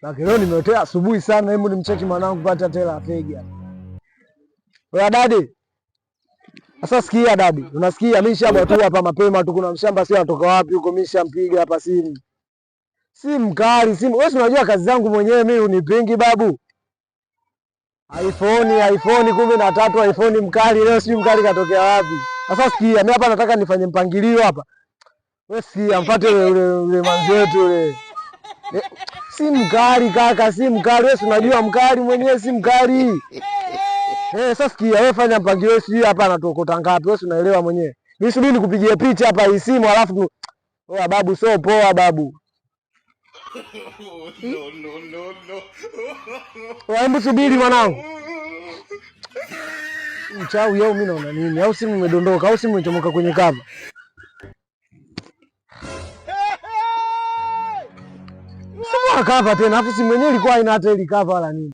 Lakini leo nimeotea asubuhi sana, hebu nimcheki mwanangu pata tela fegi hapa. Wewe dadi. Sasa sikia dadi, unasikia mimi shamba tu hapa mapema tu, kuna mshamba sio atoka wapi huko, mimi shampiga hapa simu. Simu kali, simu. Wewe unajua kazi zangu mwenyewe mimi unipingi babu. iPhone 13, iPhone mkali leo sijui mkali katokea wapi. Sasa sikia, mimi hapa nataka nifanye mpangilio hapa. Wewe sikia, mfuate ule manzi wetu ule. Si mkali kaka, si mkali. Wewe unajua mkali mwenyewe si mkali. Sasa sikia, wewe fanya mpangilio, sijui hapa anatuokota ngapi. Wewe unaelewa mwenyewe. Mimi subiri nikupigie picha hapa hii simu alafu oa babu, sio poa babu. No, no, no, no. Hebu subiri mwanangu. Mchawi au mimi naona nini? Au simu imedondoka au simu imechomoka kwenye kava? Simu kava tena, afu simu yenyewe ilikuwa haina hata ile kava wala nini.